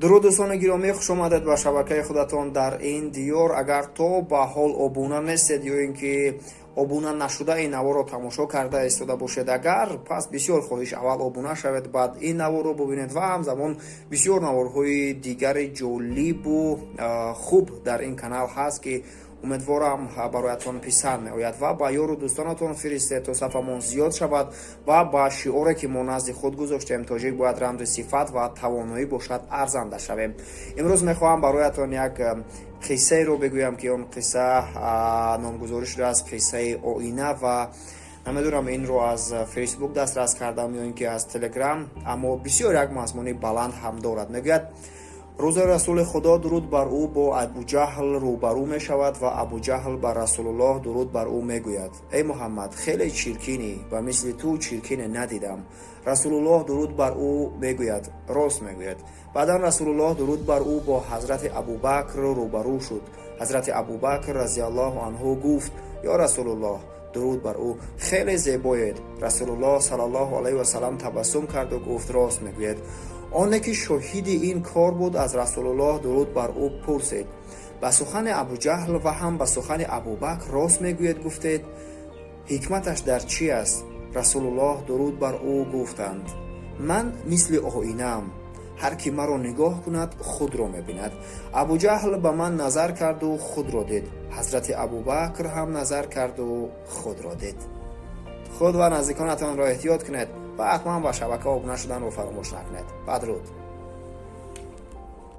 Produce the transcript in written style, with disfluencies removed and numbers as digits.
Дуруд, дӯстони гиромӣ, хушомадед ба шабакаи худатон дар ин диёр. Агар то ба ҳол обуна нестед ё ин ки обуна нашуда ин наворро тамошо карда истода бошед агар, пас бисёр хоҳиш, аввал обуна шавед, баъд ин наворро бубинед ва ҳамзамон бисёр наворҳои дигари ҷолибу хуб дар ин канал ҳаст, ки умедворам, бароятон писанд меояд, ва ба ёру дӯстонатон фиристед, то сафамон зиёд шавад ва ба шиоре, ки мо назди худ гузоштем, «Тоҷик бояд рамзи сифат ва тавоноӣ бошад», арзанда шавем. Имрӯз мехоҳам бароятон як қиссаеро бигӯям, ки он қисса номгузорӣ шудааст «Қиссаи оина», ва намедонам, инро аз Фейсбук дастрас кардам ё ин ки аз Телеграм, аммо бисёр як мазмуни баланд ҳам дорад. Мегӯяд: рӯзе Расули Худо, дуруд бар ӯ, бо Абуҷаҳл рӯбарӯ мешавад ва Абуҷаҳл ба Расулуллоҳ, дуруд бар ӯ, мегӯяд: «Эй Муҳаммад, хеле чиркинӣ, ба мисли ту чиркине надидам». Расулуллоҳ, дуруд бар ӯ, мегӯяд: «Рост мегӯяд». Баъдан Расулуллоҳ, дуруд бар ӯ, бо ҳазрати Абубакр рӯбарӯ шуд. Ҳазрати Абубакр разиаллоҳу анҳу гуфт: «Ё Расулуллоҳ, дуруд бар ӯ, хеле зебоед». Расулуллоҳ саллаллоҳу алайҳи васалам табассум карду гуфт: «Рост мегӯяд». Оне ки шоҳиди ин кор буд, аз Расулуллоҳ, дуруд бар ӯ, пурсид: «Ба сухани Абуҷаҳл ва ҳам ба сухани Абубакр рост мегӯед гуфтед, ҳикматаш дар чӣ аст?» Расулуллоҳ, дуруд бар ӯ, гуфтанд: «Ман мисли оинаам, ҳар ки маро нигоҳ кунад, худро мебинад. Абуҷаҳл ба ман назар карду худро дид, ҳазрати Абубакр ҳам назар карду худро дид». Худ ва наздиконатонро эҳтиёт кунед ва ҳатман ба шабака обуна шуданро фаромӯш накунед. Бадруд.